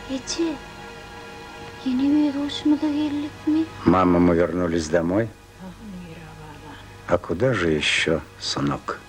Eje, ýene öz goşumyza geldikmi? Mama, мы вернулись домой? А куда же еще, сынок?